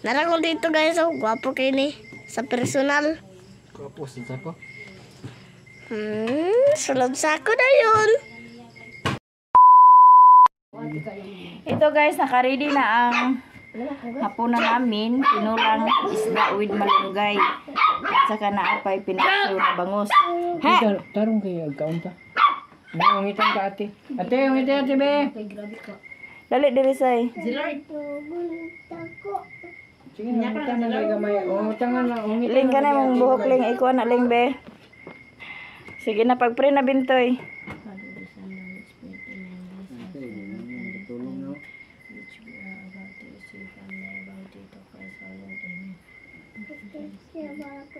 Nara ko dito guys, oh, gwapo kay ni sa personal. Gwapo sa sako. Sulod sako na yun. Ito guys, naka-ready na ang hapunan namin. Pinulang isda with malunggay. At saka naapay pinaksiw na bangus. Ha? Tarong kayo agkaon ta. Na ungitan ka ate. Ate, ungiti ate be. Dali diri say. Sige na, ungitan na lang gamay. Ungitan na, ungitan. Ling ka na imong buhok ling ikuha na ling be. Sige na pag-pray na Bintoy. Tulong na.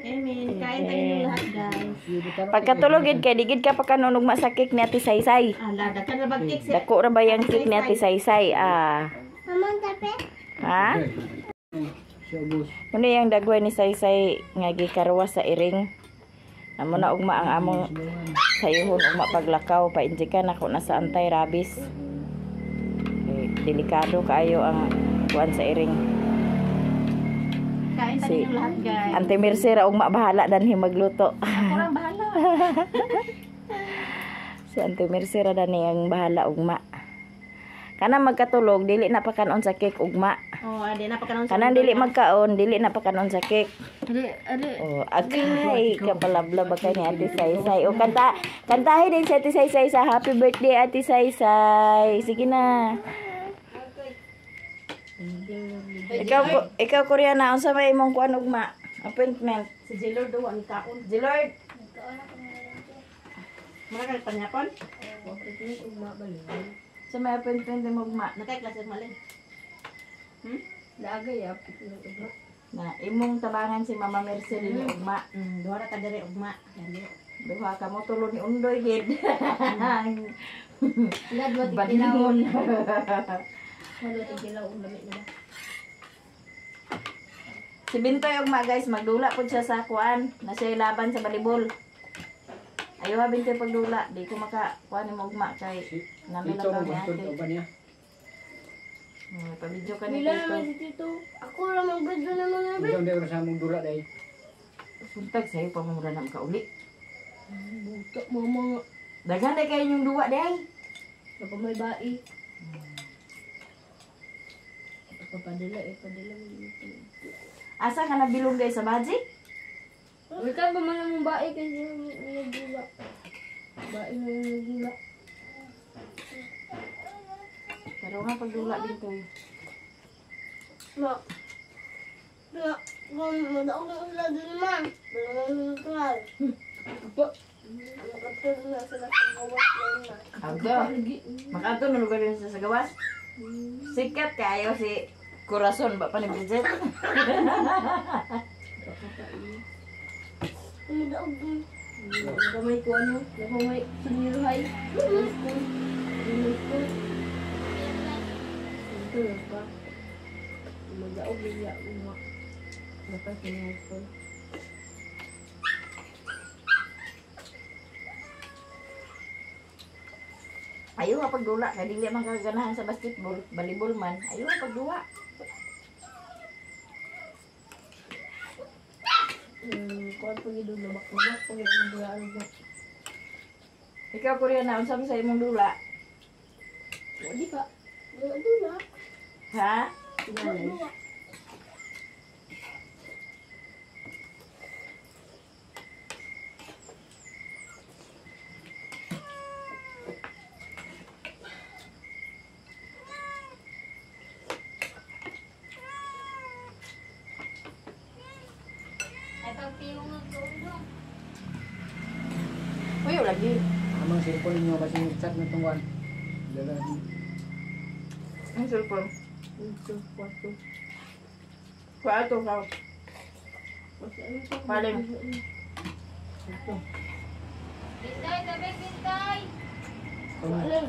Amen. Kain tayo ng lahat, guys. Pagkatulog gid kay digid ka pakanunog masakik ni Ate Saysay. Ala, daghan na bag cake si Dako ra ba yang cake ni Ate Saysay? Ah. Ha? Siya ubos. Ano yung dagway ni Saysay nga gikarwa sa iring? Amo na ugma ang among sayuhon ugma paglakaw painjikan ako na sa anti-rabies. Eh, delikado kaayo ang kuan sa iring. Kain tayo Si ng lahat, guys. Ante Mercy ra ugma bahala danhi magluto. Ako lang bahala. Si Ante Mercy ra dani ang bahala ugma. Kanang magkatulog dili na pakanon sa cake ugma. Oh, adi na pagkanon sa Kanang dili magkaon dili na pakanon sa cake. Ali, ali. Oh, agay, kapalabla ba ka ni Ate Saysay? O, kanta, kantahin din si Ate Saysay sa happy birthday, Ate Saysay. Sige na. Ikaw Koreana, unsa may imong kuan ugma? Appointment. Si Jilord daw ang kaon. Jilord, Mura kay panyapon. sa may appointment mo ugma? Nakay klase malin. Lagay ah. Na imong tabangan si Mama Mercy din ugma. Duha ra ka diri ugma. Dali. Duha ka mo tulo ni Undoy gid. Ladwa Badingon. Wala tigilaw lamig na. Si Bintoy ugma guys, magdula pud siya sa kuan, na siya laban sa volleyball. Ayaw ha Bintoy pagdula, di ko maka kuan nimo ugma kay nami Dito lang mo ni bastod ate. uban niya. Pa-video ka ni Bila Tito. naman si Tito. Ako ra mag-video na mga be. Ito hindi ko sa mong dula dai. Suntag sa'yo pamumura na kauli. Buto mo mga. Daghan day kayo yung duwa day. Ako may bai. Papadala eh, padala mo dito. Asa ka nabilong guys sa baji? Wala ba man ang bae kasi nagdula. Bae na nagdula. Pero nga pagdula Bintoy. Ma. Ma, kung madaog na sila dun man. Wala na natural. Apa? Nakatulog na sila sa gawas lang na. Agdo. Makato na lugar yun sa gawas. Sikat kayo si Corazon ba pa ni Bridget? Madaog dun. Nakamay ko ano, nakamay senior high. High school. High school. Ito na pa. Madaog niya uma. Dapat senior high school. Ayaw nga pagdula kay dili man kaganahan sa basketball, volleyball man. Ayaw nga pagduwa. Kuan pag idol lubak-lubak pag idol dula ano ba. Ikaw Koreana, unsa man sa imong dula? Wadi ka. Dula dula. Ha? Dula. Uy, lagi. Amang cellphone ninyo kasi chat na tungwan. Dala. Ang cellphone. Ito, kwarto. Kuha to ka. Paling. Ito. Bintay, tabi, bintay! Wala.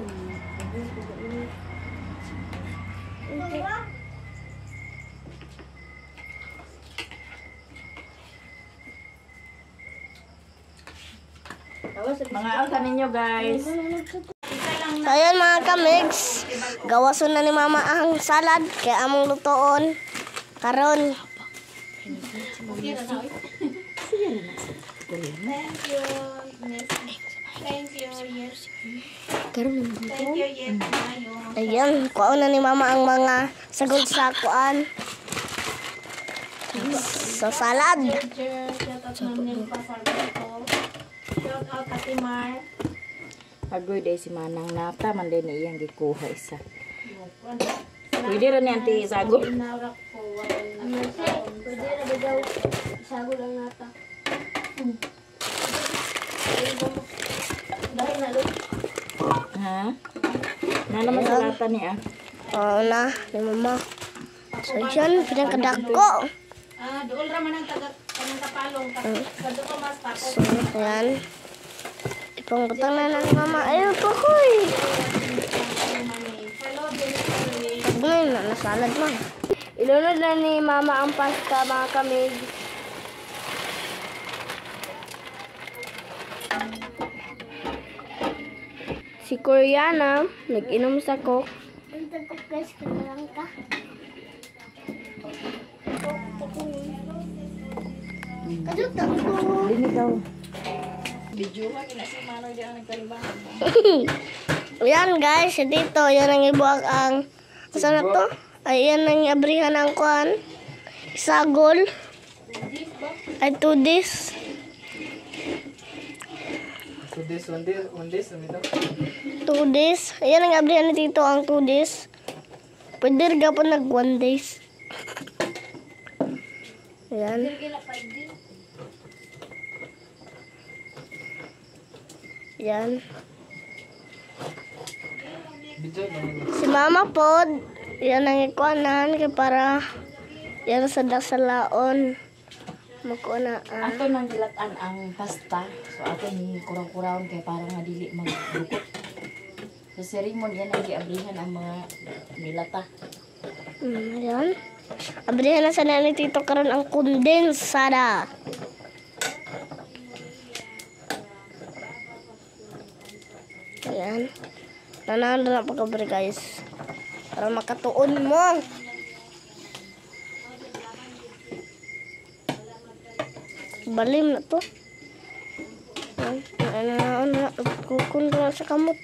Mga alta ninyo guys. So ayan mga kamigs, gawason na ni mama ang salad kaya among lutoon. Karon. Thank you, Miss. Thank you, yes. Karon Thank you, yes. Mayo. Ayan, kuha na ni mama ang mga sagol sa kuan. Sa salad. Jer, shout out Ma'am Nelpa Sarmiento. Shout out Ate Mar. Agoy day si Manang nata man din iyang gikuha isa. Pwede ra ni anti sagol. Inaurak ko. Walang Pwede na ba daw sagol ang nata? Dahil na lo. Ha? Na naman sa lata niya. Oo na, ni mama. So yan, pinakadako. Ah, dool ra man ang taga kanang kapalong. Sa doon pa mas tapos. So, ayan. Ipangbutang na ng mama. Ayun po, hoy. Hello, Jennifer. Ngayon na, nasalad mo. Ilunod na ni mama ang pasta, mga kamig. Si Koreana, nag-inom sa coke. Dini daw. Yan guys, dito, yan ang ibuak ang, saan na to? Ay, yan ang abrihan ang kuan. Isagol. Ay, 2 days. 2 days, 1 day, 1 days, ano ito? 2 days. Ayan ang abrihan ni Tito ang 2 days. Pwede rin ka pa nag 1 days. Ayan. Ayan. Video, ano? Si Mama pod, yan ang ikuanan kay para yan sa dasalaon. Makuha na ah. Ato nang gilatan ang pasta. So ato ni kuraw-kurawon kay para nga dili magdukot. Sa seremon yan ang giabrihan ang mga nilata. Ayan. Abrihan na sana ni Tito karon ang kondensada. Ayan. Nanahan na pagkabri guys. Para makatuon mo. Balim na to. Ayan. Ano na, ano na. Kukun na sa kamot.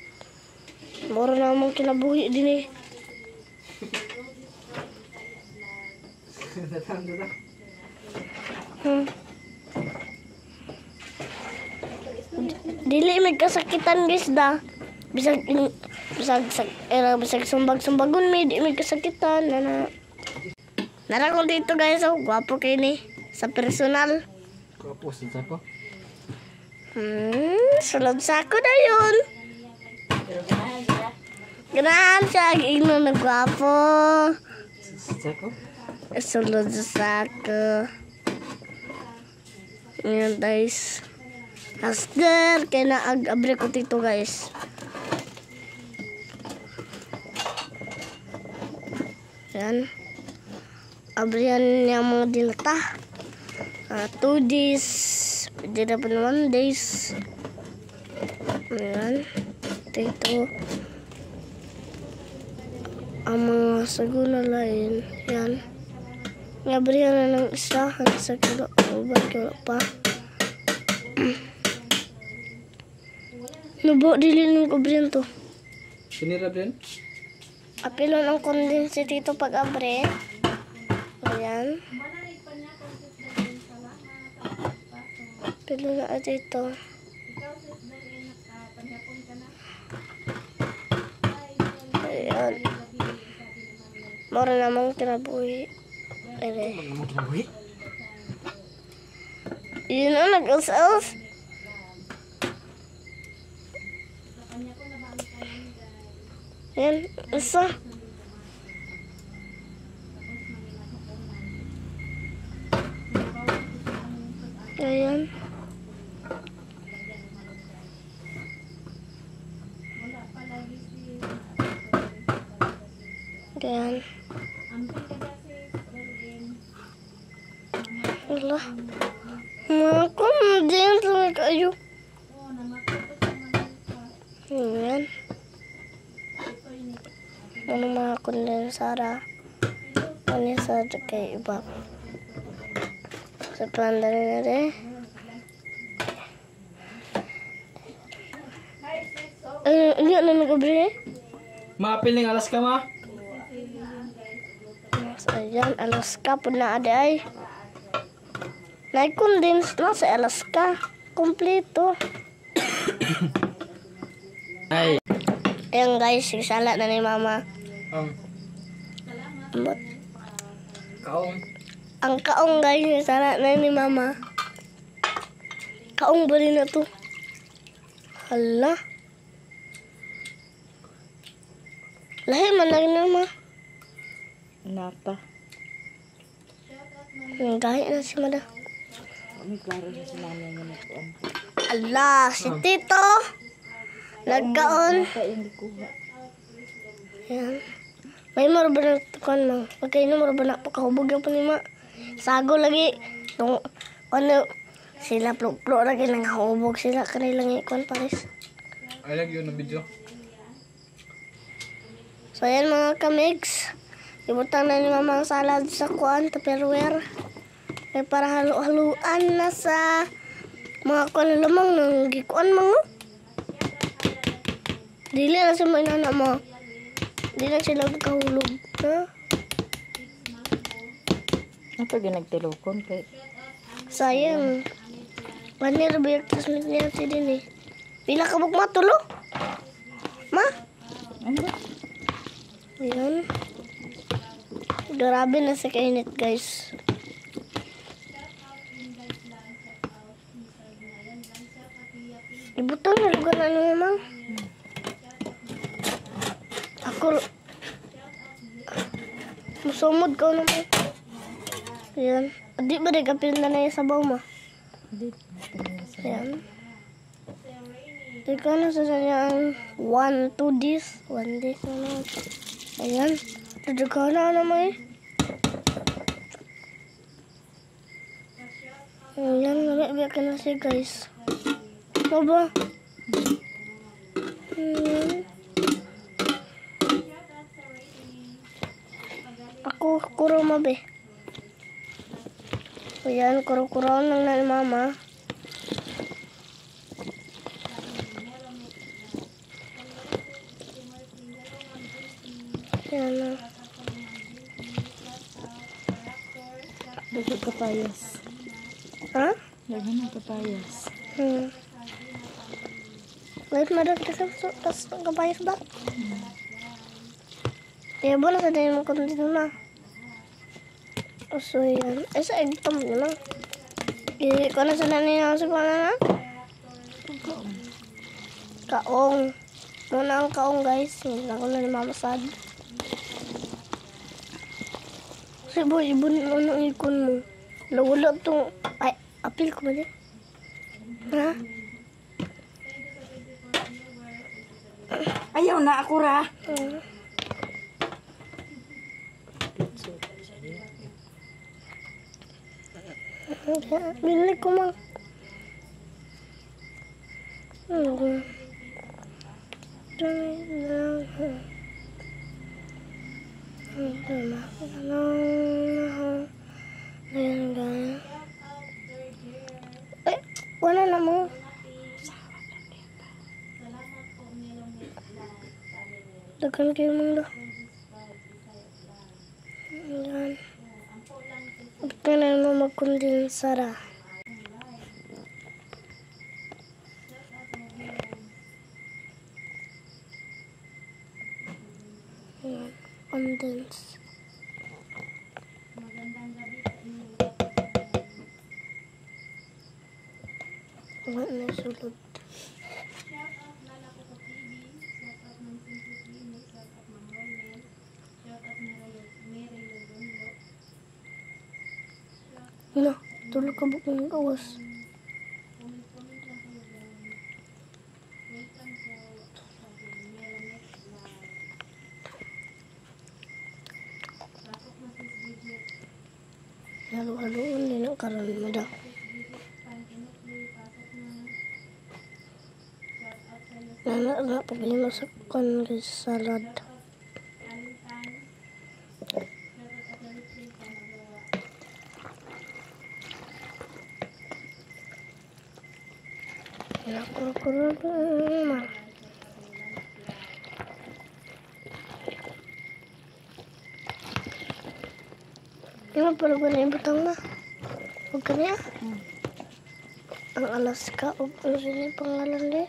Mura na among kinabuhi din eh. Datang, datang. Dili may kasakitan guys da. Bisag bisag sag era bisag sumbag-sumbagon may di may kasakitan na. Nara ko dito guys, oh, gwapo kay ni sa personal. Kapo, sa ko. Sulod sa ako na yun. Ganahan siya, ingnon na gwapo. Sa ko? Sulod sa sako. Ngayon guys. Aster, kaya na ag-abre ko dito guys. Yan. Abrihan niya ang mga dilata. 2 days. Pwede na pa 1 days. Ayan. Dito. Ang mga saguna lain. Yan. Ngabrihan na ng isa. Hanggang sa kilo. O ba kilo pa. Nubo, dili nung abrihan to. Sinira, Bren? Apilon ang condense dito pag abre. Ayan. Apilon na dito. Ayan. Mora namang kinabuhi. Ere. Ano mo kinabuhi? Yun ang nag-us-us. Ayan, isa. Ayan. Ayan. Wala. Mga kondensada kayo. Ayan. Ano mga kondensada. niya sa kay iba. Sa pandal na rin. Ano na nag-abri eh? Maapil ng alas ka ma. So, ayan, Alaska po na ade ay. Nai-condense na sa Alaska. Kompleto. Ay. Ayan guys, sala na ni mama. Ang Ambot. kaong. Ang kaong guys, sala na ni mama. Kaong ba rin na to? Hala. Lahi man na rin ma. Nata. Ang gahi na si mada. May klaro na si mami nga nagkuan. Ala, si Tito. Nagkaon. Nata yung gikuha. Ayan. May maro ba na tukan mang? Pagka ino maro ba na pakahubog yung panima? Sago lagi. Tung, ano, sila plok-plok lagi nang hubog sila kanilang ikon pares. Ay lagi yun ang video. So ayan mga kamigs. Ibutang na ni mama ang salad sa kuan, tupperware. Kaya para halu-haluan na sa mga kuan lamang nang gikuan mga. Dili na sa mga inana mo. Di na sila kahulog. Ha? Ato ginagtilukon kay Sayang. Manir ba yung transmit niya si din eh. Pila ka buk matulo? Ma? Ano ba? Ayan. Grabe na sa kainit guys. Ibutang na lugar na naman. Ako musumod ka naman. Ayan. Di ba di kapil na na yung sabaw mo? Di. Ayan. Ikaw na sa ang 1, 2 this. 1 this na naman. Ayan. Dadagaw na naman eh. Ayan. Namibiyak ka na siya guys. Ano ba? Ayan. Ako, kuro mabe. Ayan, kuro-kuro lang na ni mama. Ayan na. Daghan kapayas. Ha? Daghan ng kapayas. Wait, madam, kasi tas kapayas ba? Kaya ba nasa din mo kung dito na? Oh, so yan. Eh, sa egg tom na. Eh, kung nasa na niya sa na? Kaong. Muna ang kaong, guys. Hindi na ako na ni Mama Sad. Kasi boy, ibon ano ang ikon mo. Nawala tong... Ay, apil ko ba din? Ha? Ayaw na ako ra. Bili ko man. Ano ko? Eh, wala na mo. Daghan kayo mong Ayan. Ito na naman magkondensara. Ayan. Condense. Wala na sulod. Na, tulog ka ba kung gawas? Halo-haloon din ang karon mo daw. Nana, na, pabili mo sa kan salad. Kuro-kuro ma. Yung pala ko na ibutang ma. Huwag ka niya. Ang Alaska. O ano sila yung pangalan niya?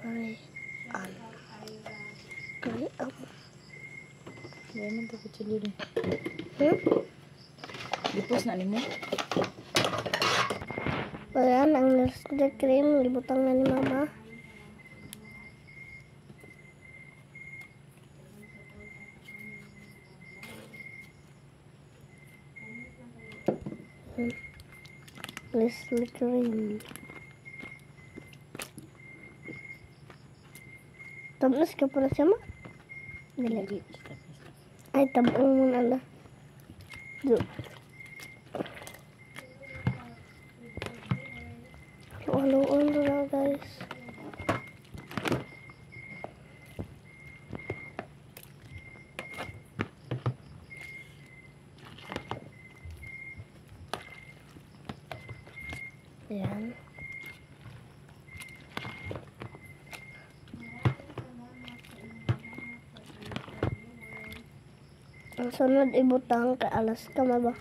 Korean. Korean. Wala man to kutsilyo din. Hmm? Gipos na nimo. Ayan, ang Nestle cream. Ibutang na ni mama. Nestle cream. Tamis ka pala siya, ma? Dili. Ay, tabong mo na na. Do. Haluan na guys. Ayan. Ang sunod ibutang kay Alaska ma ba?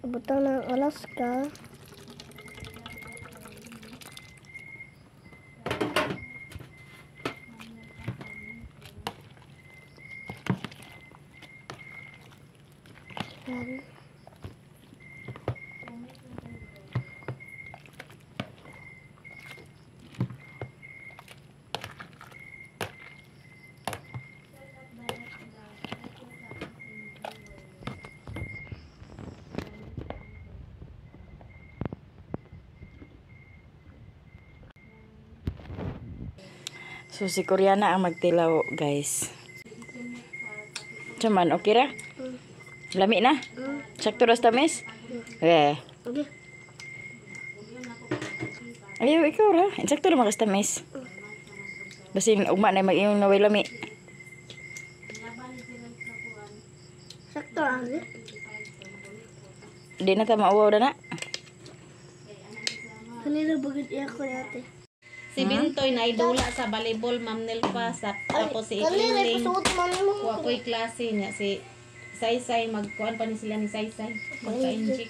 Ibutang ng Alaska. Ayan. So si Koreana ang magtilaw, guys. Cuman okay ra? Lami na? Sakto ra sa tamis? Eh. Okay. Ayaw, ikaw ra. Sakto ra makas tamis. Basin ugma na mag-imong naway lami. Sakto lang eh. Di na ta mauwaw na na. Kanina bagit iya ko yate. Si Bintoy na idula sa volleyball, Ma'am Nelpa, sa tapos si Kanina Iling. ipasuot man mo. Wa ko'y klase niya si Saysay magkuan pa ni sila ni Saysay. Magka-inject.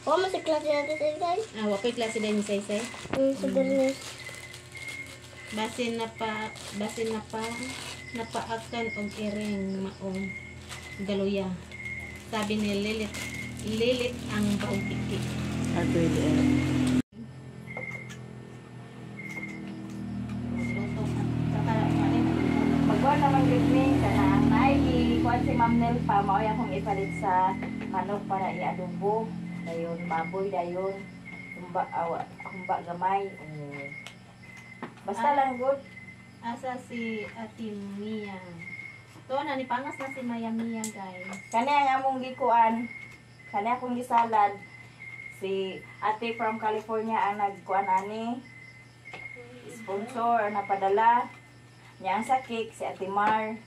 Wa man sa klase natin sa guys. Ah, wa ko'y klase din ni Saysay. Sa Bernes. Basin na pa napaakan og iring maong galuya. Sabi ni Lilith, Lilith ang baong tiki. Agoy di. Magkuhan naman gud mi kanang naay kuan si Ma'am Nelpa mao akong ipalit sa manok para iadobo. Dayon baboy dayon humba awa humba gamay. Basta lang good. Asa si Ate Mia. To na ni pangas na si Maya Mia, guys. Kani ang among gikuan. Kani akong gisalad. Si Ate from California ang nagkuan ani. Sponsor ang napadala. Niya ang sa cake si Ate Mar.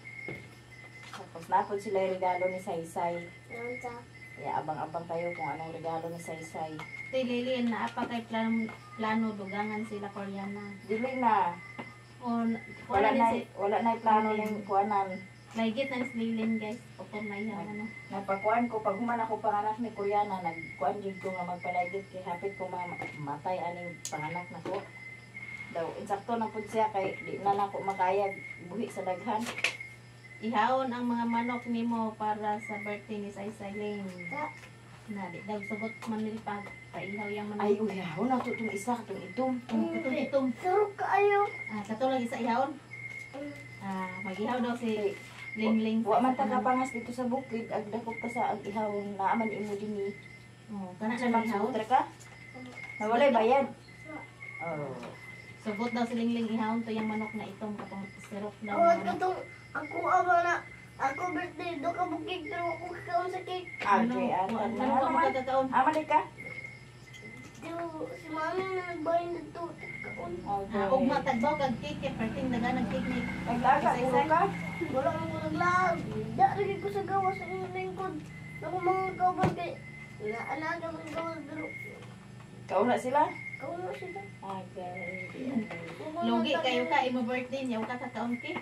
Tapos napod sila yung regalo ni Saysay. Kaya abang-abang kayo kung anong regalo ni Saysay. Te Lily, naa pa kay plano dugangan sila Koreana. Dili na. O Wala na wala na plano ning kuanan. Laigit na si Lilin, guys. Upor na iya ano. Napakuan ko pag human ako panganak ni Koreana, nagkuan jud ko nga magpalaygit kay hapit ko mamatay aning panganak nako. Daw insakto na pud siya kay di na nako makaya buhi sa daghan. Ihawon ang mga manok nimo para sa birthday ni Saysay Lane. Na di daw sugot man nila paihaw yang manok. Ay uyahon na to tong isa katong itom. Katong itom. Sarap kaayo. Ah, kato lang isa ihawon. Ah, magihaw daw si Ling Ling. Wa man ta kapangas dito sa bukid, ag dakop ta sa ag ihawon naaman imo dinhi. Oh, kana Sa na ihawon. magsutra ka? Nawalay bayad. Oh. Sugot daw si Ling Ling ihawon to yung manok na itom katong sirop daw. Awat katong ako ama na ako birthday do ka bukid pero ako kakaon sa cake. Okay, ata. Ano ka makakakaon? Aman ka? Di si mami na nagbayin dito kaon. Okay. Ah, ugma tagbaw kag cake kay perting daga nag cake ni. Naglaga puro ka? Wala mo ko naglaag. Da lagi ko sa gawas sa inyong lingkod. Ako mga kauban kay Naalaga man gawas pero Kauna sila? kauna sila. Agay. Lugi kayo ka imo birthday niya ka kakaon cake.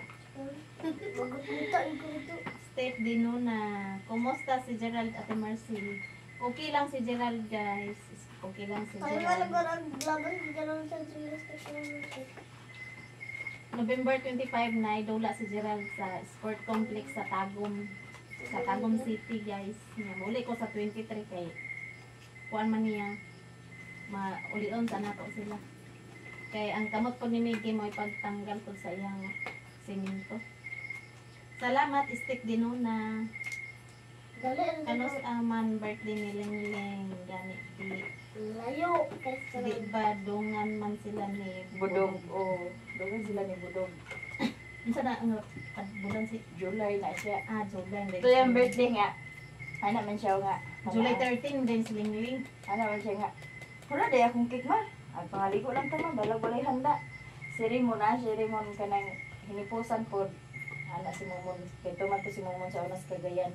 Magpunta ko ito. Step din na. Kumusta si Gerald, Ate Mercy? Okay lang si Gerald, guys. Okay lang si Kaya nga Gerald. naglaban si Gerald sa gymnastics. November 25 na idula si Gerald sa sport complex sa Tagum. Sa Tagum City, guys. Nya muli ko sa 23 kay kuan man niya. Maulion sa nato sila. Kay ang kamot ko ni Miggy mo ipagtanggal ko sa iyang simento. Salamat, Stick Dinuna. Dali ang Kanos aman birthday ni Ling Ling gani di Layo kaysa di ba dungan man sila ni Budog. Oh, dungan sila ni Budog. Unsa na ang bulan si July na siya. ah July din. Ito yung birthday nga. Ana man siya nga. July 13 din si Ling Ling. Ana man siya nga. Wala day akong cake ma. Ang pangaligo lang ta ma, balag walay handa. Siri mo na, siri mo kanang hinipusan pod. Ana si Mumon, kay tuman to si Mumon sa unas Cagayan.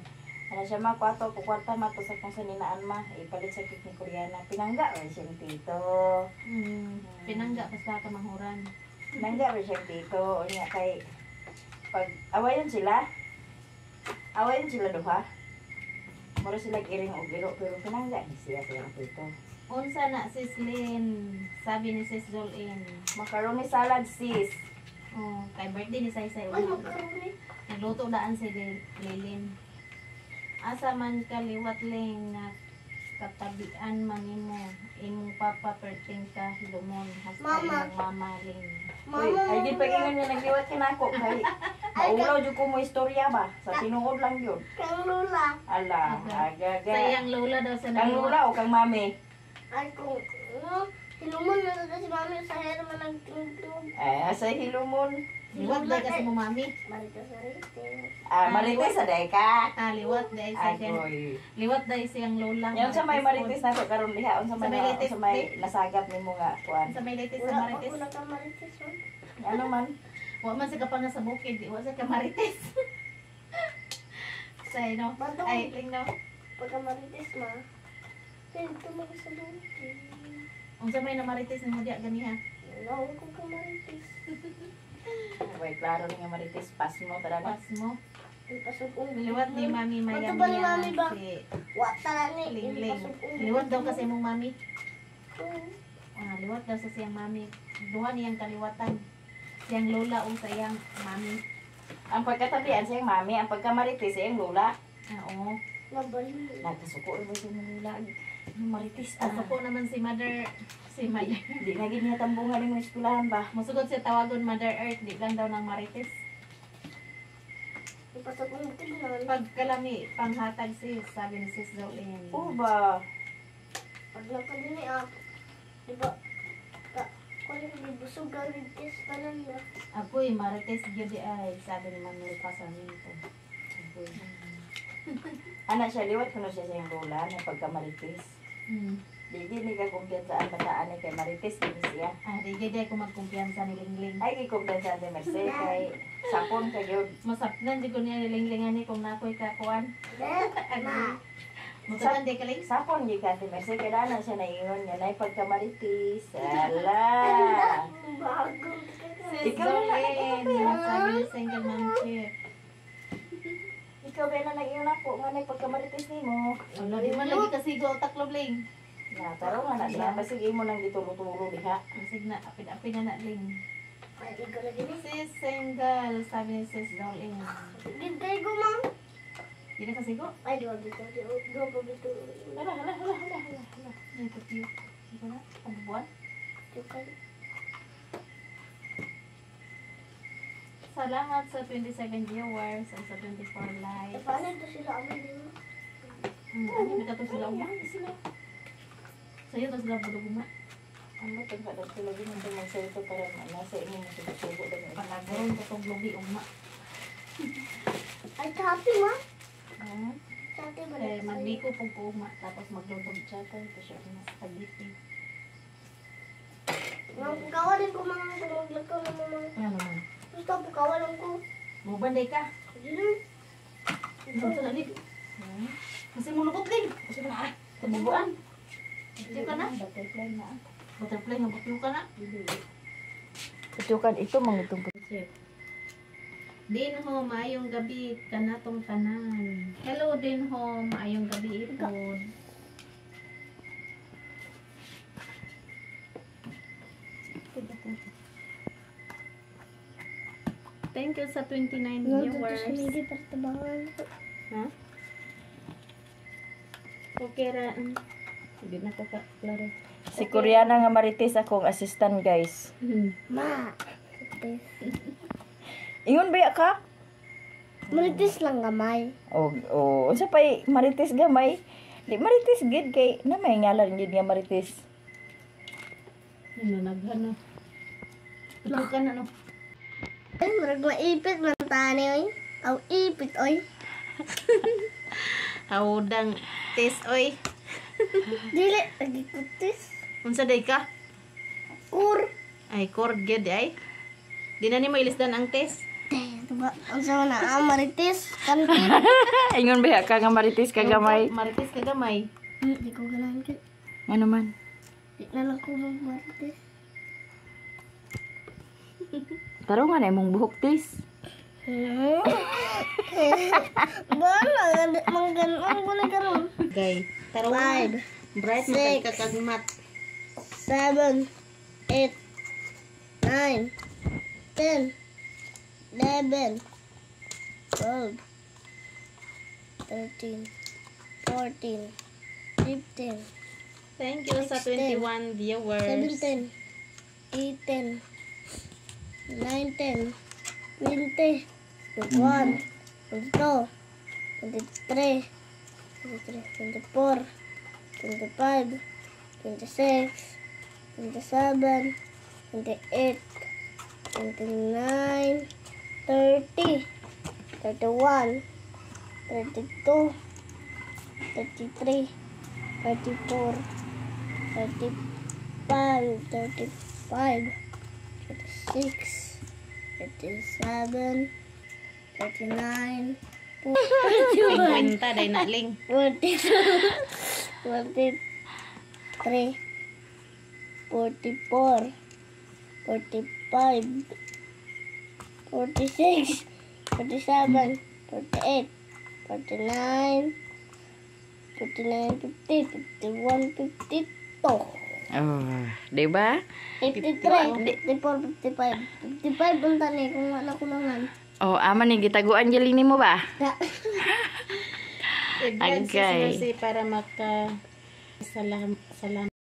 Ana siya ma, kwarto, kukwarta ma to sa kung sa ninaan ma. Ipalit sa cake ni Koreana. Pinangga man siyang tito. Pinangga basta ka manghuran. Pinangga man siyang tito. O niya kay pag awayon sila. Awayon sila duha. Mura sila iring og iro pero pinangga ni siya sa iyang tito. Unsa na sis Lynn, sabi ni sis Jolene. Macaroni salad sis. Oh, kay birthday ni Saysay. Ay, makaroni. Nagluto daan si Lilin. Asa man kaliwat Ling nga katabian man nimo imong papa perting ka hilumon hasta Mama. imong mama Ling. Uy, Mama, ay gid pag-ingon nga nagliwat ka nako kay maulaw jud ko mo istorya ba sa tinuod lang yun. Kang lula. Ala, agaga. Sa iyang lola daw sa Kang naliwat. lula o kang mami? Ay, kung ano, hilumon na kasi mami sa hera man nagtungtong. Eh, sa hilumon. Liwat daw kasi mo mami. Marita sa rite. Ah, marites sa day ka. Ah, liwat dahil sa siyang Agoy. liwat dahil siyang lola. Yan sa may marites nako karon diha, unsa Sa may may latest unsa may nasagap nimo nga kuan. Sa may latest sa Wala pa marites. ko nakamarites. Man. Ano man? Wa man sa kapanga sa bukid, di wa sa kamarites. Say no. Bato. Ay, Ling no. Pagka marites ma. Dito mo sa bukid. Unsa may namarites nimo diya ganiha? Wala ko kamarites. Way klaro ni nga marites pas mo tara na. Pas mo. Ay, pasok kong Liwat ni mami maya Bato ba ni mami ba? si Wata na ni. Ling Ling. Pasok kong Liwat daw kasi mong mami. Oo. Ah, liwat daw sa siyang mami. Duha niyang kaliwatan. Siyang lola o sa iyang mami. Ang pagkatabian sa iyang mami, ang pagkamarites sa iyang lola. Ah, oo. Nabali. Nagkasuko rin ba sa imong lola? Ang marites ah. Asa po naman si mother, si mother. Di na gid niya tambungan imong eskwelahan ba? Musugot siya tawagon Mother Earth, di lang daw ng marites. Pasok kong bukid naman. Pagkalami, panghatag sis, sabi ni sis Jolene. Oo ba? Pag nakadini ah. Di ba? Ka, kung ano busog ang marites tanan ba? Agoy, marites gyud di ay, sabi ni Manuel Pasamento. Agoy. Ana siya liwat kuno siya sa iyang lola na pagkamarites. Di gid ni ka kumpiyansa ang bataan ni kay marites gid siya. Ah, di gyud ay ko magkumpiyansa ni Lingling. Ay gi kumpiyansa ate Merce kay sapon ka gyud. Masapnan di ko niya ni Lingling ani kung nakoy kakuan. Ma. Mutukan di ka Ling. Sapon gyud ka ate Merce kay dana siya naingon nga nay pagkamarites. Ala. Bagong Sis Ikaw na lang, Jolene, sabi ni single mom chief. Ikaw ba na nag-ingon ako nga nay pagkamarites nimo? Wala, di man lagi kasi go taklob Ling. Na taro nga na diha basig imo nang gituro-turo diha. Basig na, apin-apin na na Ling. Ay, ikaw lagi ni. Sis single, sabi ni sis Jolene. Gid kay gumang. Di na kasi go. Ay, duwa bitaw, duwa pa bitaw. Hala hala hala hala hala. Ay, tupiyo. Ito na, pagbuwan. Tukay. Salamat sa 27 viewers at sa 24 likes. Eh, paano ito sila amin din? Ano ba ito sila uma? Sa'yo to sila bulog uma. Ano tong kada sila gid nang magsalita para nasa imo mo sugo dami. Palagoron ko tong lubi uma. Ay, chati ma. Hmm? Chati ba? Eh, magbiko pong ko uma. Tapos magluto Chatay to siya. ng spaghetti. Mga pukawa din ko mga maglakaw ng mga. Ano man? Gusto pukawa lang ko. Mubanday ka. Dili. Ito sa lalig. Hmm? Kasi mo lubot din. Kasi na ah. Tumuguan. Butiw ka na? Butterfly na. Butterfly nga butiw ka na? Putukan ito mga itong Dinho, maayong gabi kanatong tanan. Hello Dinho, maayong gabi ipod. Thank you sa 29 viewers. Ha? Okay ra. Hindi na ko ka klaro. Si Koreana nga Marites akong assistant, guys. Ma. Ingon ba ya ka? Marites lang gamay. O, o unsa pay Marites gamay? Di Marites gid kay na may ngalan gid nga Marites. Ano naghan na. Ito ka na no. Ay, murag maipit man tani oy. Aw ipit oy. Hawdang test oy. Dili lagi kutis. Unsa day ka? Kur. Ay cord gyud ay. Di na nimo ilisdan ang test. Diba? Unsa man na ang marites? Kanti. Ingon ba ya ka nga Marites ka gamay? Marites ka gamay. Di ko ganahan kay. Ano man? Di na lang ko marites. Taro nga na imong buhok tis. Bala, mangganon ko na karon. Gay. Taro. 5, Bright Six. man ka kagmat. 7, 8, 9, 10, 11, 12, 13, 14, 15, Thank you sa 16, 21 viewers. 17, 18, 19, 20, 21, 22, 23, 24, 25, 26, 27, 28, 29, 30, 31, 32, 33, 34, 35, 35, 36, 37, 39, 41, 50 day na ling. 42, 43, 44, 45, 46, 47, 48, 49, 49, 50, 51, 52, Oh, di ba? 53, 54, 55, 55 unta ni kung wala kulangan. Oh, ama ni gitaguan gyud nimo ba? Da. I-vlog si Agay. Mercy para maka salam salam.